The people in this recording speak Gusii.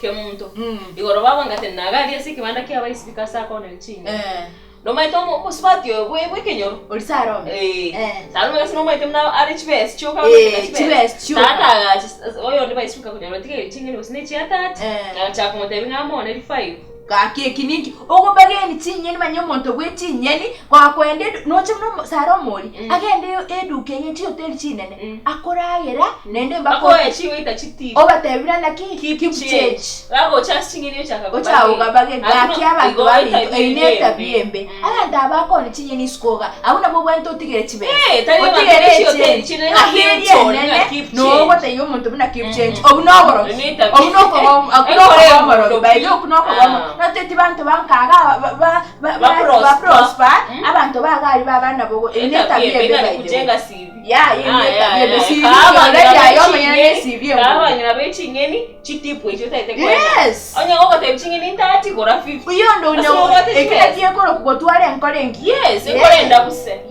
Kemunto. Mm. Igoro babangate nagaria ase ekebanda kia abaisibika ase akooneri ching'eni. Eh. Nomaete omo- omosubati oyo bwe- bw'ekenyoro. Ori Sarome. Eh. Eh. Sarome gose nomaete buna are chibesa chioka Eh, abamanyete na chibesa chioka. Tata agacha s- oyonde baisibika konyora otigaire ching'eni gose ne chia tata. Eh. Agachaka komotebia ng'a amooneri five. Gaki eki ninki? Ogobageni chinyeni manya omonto bwe chinyeni goakoenda edu noche buna omo sara omori Mm. agende eduka eye chihoteli chinene Mm. akoragera naende mpaka Akoe chiwaita chitip. obatebire naki Keep keep change. change. Bagocha ase ching'eni ochaka Ochaka kobageni gaki abanto Igo baminto etabia eyio ne etabi embe. embe. Abanto aba bakoonia chinyeni isiko iga abwo nabwo obwenerete otigere chibesa Eh, tari abanto otigere be chihoteli echange chinene ng'aki eria Hilton, enene ng'a keep noo change. ogotebia omonto buna keep change obwo noborogi Oyio ne obwo etabia. nokoba okwo Ekore nokoba omorogi omonto by the way okwo nokoba Ah. omorogi noteti banto banka iga ba- ba- ba- Ba ba- prosper. ba prosper Mm. abanto baga aria ba abana bogo eyio ne Etabia etabia embe embe ng'a by the way. kujenga CV. Yaya eyio ne Ah, etabia yeah, embe yeah. CV Kaa abang'ina already aye be omonyene ne ching'eni, CV kaa engubo. abang'ina be ching'eni, chitipu echio otaete koenana. Yes. Onye gogotebia ching'eni ntati, gora 50. Oyio onde Ase obwate ekero chibesa. giekoroku gotwara enkoro engiya. Yes, enkoro endabu se.